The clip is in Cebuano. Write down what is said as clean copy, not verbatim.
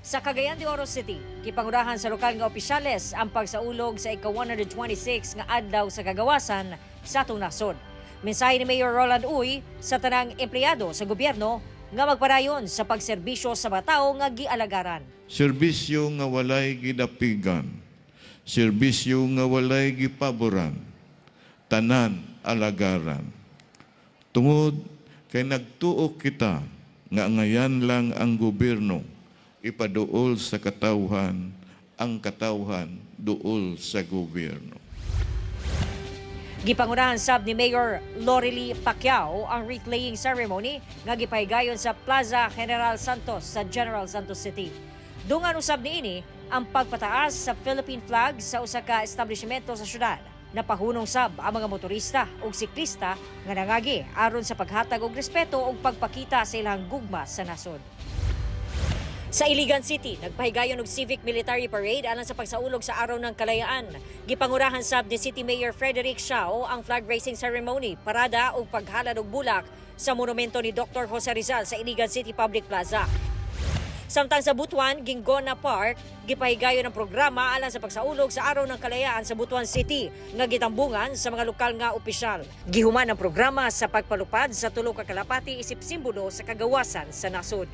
Sa Cagayan de Oro City, gipangurahan sa lokal nga opisyales ang pagsaulog sa ika-126 nga adlaw sa kagawasan sa atong nasod. Mensahe ni Mayor Roland Uy sa tanang empleyado sa gobyerno nga magpadayon sa pagserbisyo sa mga tawo nga gialagaran. Serbisyo nga walay gidapigan, serbisyo nga walay gipaboran, tanan alagaran. Tungod kay nagtuo kita nga angayan lang ang gobyerno ipaduol sa katawhan, ang katawhan duol sa gobyerno. Gipangunahan sab ni Mayor Lorely Pacquiao ang wreath laying ceremony nga gipahigayon sa Plaza General Santos sa General Santos City. Dungan usab niini ang pagpataas sa Philippine flag sa usa ka establishmento sa syudad. Napahunong sab ang mga motorista ug siklista nga nangagi aron sa paghatag og respeto ug pagpakita sa ilang gugma sa nasod. Sa Iligan City, nagpahigayon og civic military parade alang sa pagsaulog sa Araw ng Kalayaan. Gipangurahan sab ni City Mayor Frederick Siao ang flag raising ceremony, parada ug paghalad og bulak sa monumento ni Dr. Jose Rizal sa Iligan City Public Plaza. Samtang sa Butuan, Guingona Park, gipahigayon ang programa alang sa pagsaulog sa Araw ng Kalayaan sa Butuan City nga gitambungan sa mga lokal nga opisyal. Gihuman ang programa sa pagpalupad sa tulo ka kalapati isip simbolo sa kagawasan sa nasod.